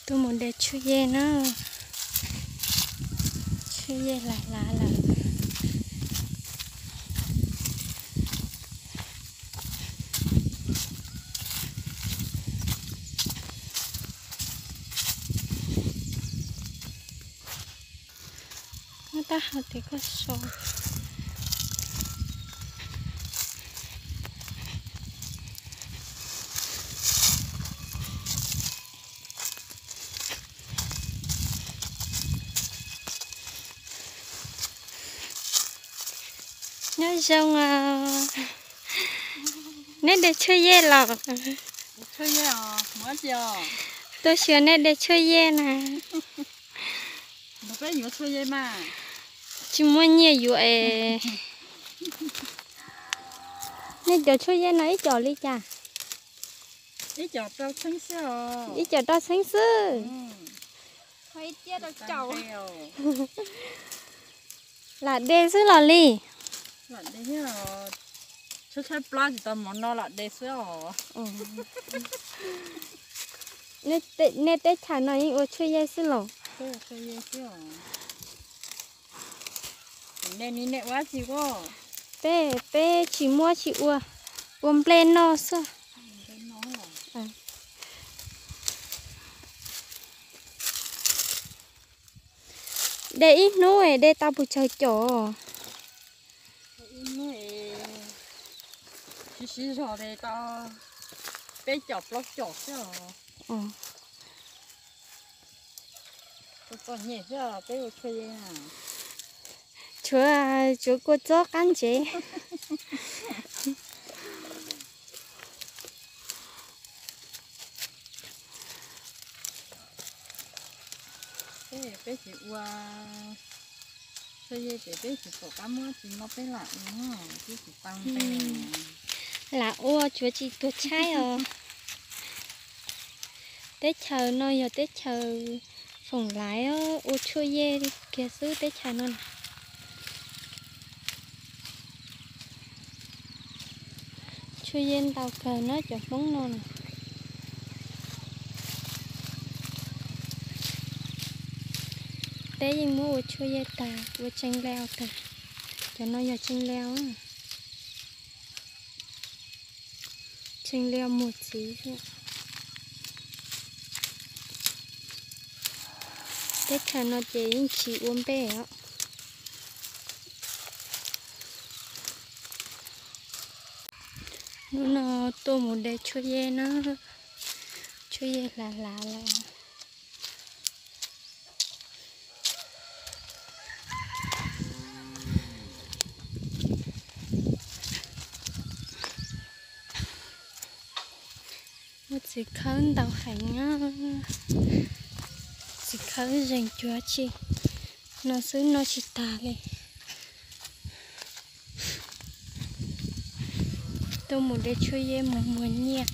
Tuaj mus de tshuaj yej na, tshuaj yej hlav hlav lawm. Muab tab hau tias koj so. Nyob zoo os, neb de tshuaj yej los? Tuaj xyuas neb de tshuaj yej na. Tsis muaj nyiaj yuav es. Nej cov tshuaj yej no ib co li cas? Ib co rau txheeb xwb. Lam de xwb los li. Tshaib tshaib plab tsis tau mov no lam de xwb os. Nej teb chaws no yeej ua tshuaj yej xwb los? Peb, peb tsis muab tsis ua, ua nplej noj xwb. De ib hnub de tau pes tsawg com? Siv siv zog de tau peb com plaub com xwb os. Txom nyem xwb peb ua tshuaj yej. Tshuav, tshuav kua txob qab ntsev. Peb tsis ua tshuaj yej ces peb tsis pom qab muab tsis no peb lam ua, peb tsis tau npe. Lam ua tsuav tsis tuag tshaib os. Teb chaws no yog teb chaws Foom Laiv, ua tshuaj yej kiag xwb teb chaws no na. Tshuaj yej ntau kawg na cov Hmoob no na. Teb yeej muab ua tshuaj yej tag, ua tseev leo tag. Cov no yog tseev leo. Tseev leo muag txiv. Teb chaws no ces yeej tsis ua npe os. Hnub no tuaj mus de tshuaj yej na, tshuaj yej hlav hlav lawm. Muaj txiv khawb ntau heev, txiv khawb zeeg cuav tsi no xwb noj tsis tag li. Tuaj mus de tshuaj yej mus muag nyiaj.